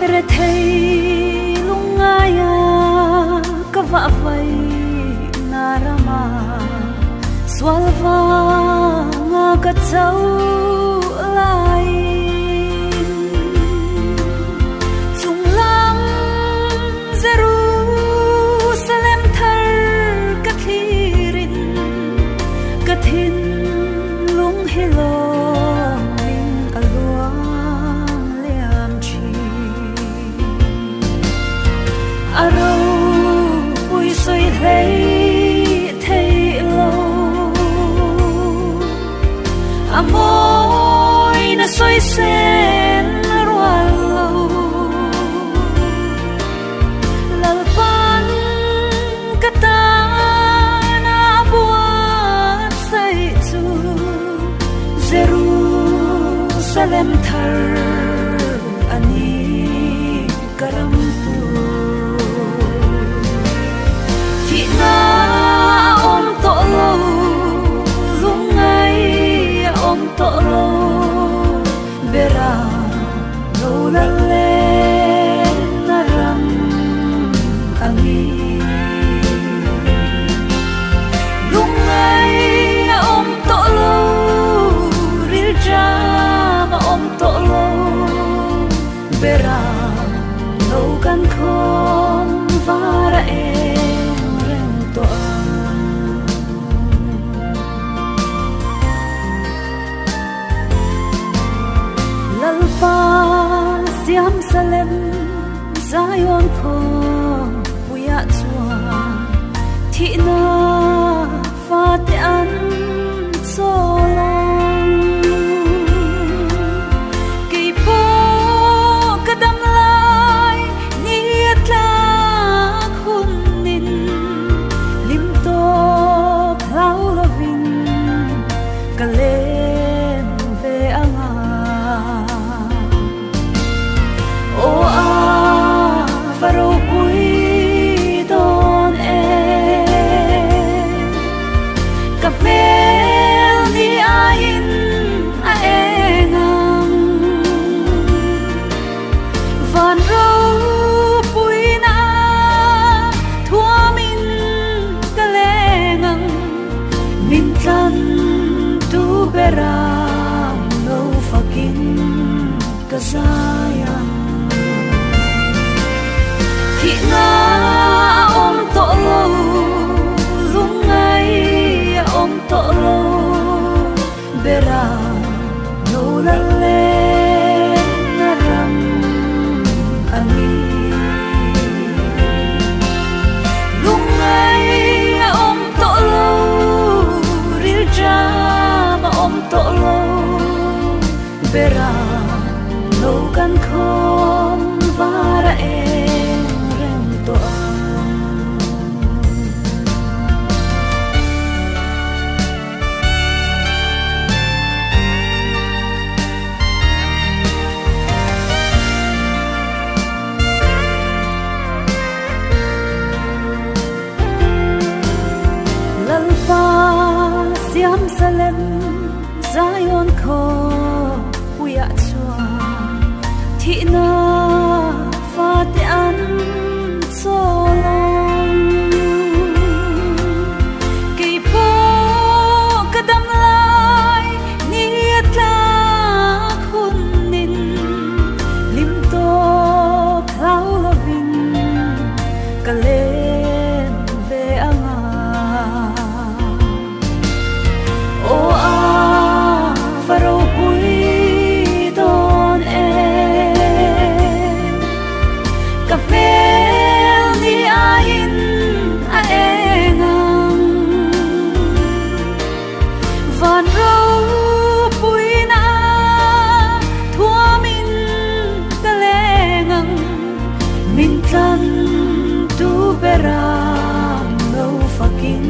Rethei lungngaia ka vah vai na rama sual vanga ka cho laiin chunglam Jerusalem thar ka thlirin ka thinlung hi lawmin a luang liam thin. A ropui sawi hlei thei lo, a mawina sawi sen rual lo. Lalpan ka tan a buatsaih chu Jerusalem thar a ni ka ram tur. Thihna a awm tawh lo, lungngai a awm tawh lo, bera lo la len a ram a ni. Lungngai a awm tawh lo, rilṭam a awm tawh lo, bera lo kan khawm var a eng reng tawh ang. Lalpa siam Salem Zion khaw puiah chuan thihna fate an chawl ang. Kei pawh ka dam lai ni a tlak hunin hlim tawp hlau lovin ka leng ve ang a. Aw a va ropui dawn em, ka hmel ni aiin a eng ang. Van ropuina thuamin ka leng ang. Min tlan tu bera lo fakin ka zai ang. Thihna a awm tawh lo, lungngai a awm tawh lo, bera lo la len a ram a ni. Lungngai a awm tawh lo, rilṭam a awm tawh lo, bera lo kan khawm var a eng reng tawh ang. Lalpa siam Salem Zion khaw puiah chuan thihna fate an chawl ang. Kei pawh ka dam lai ni a tlak hunin hlim tawp hlau lovin ka len ve ang a. Aw a va ropui dawn em, ka hmel ni aiin a eng ang. Van ropuina thuamin ka leng ang, min tlan tu ber ang lo fakin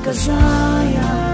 ka zai ang.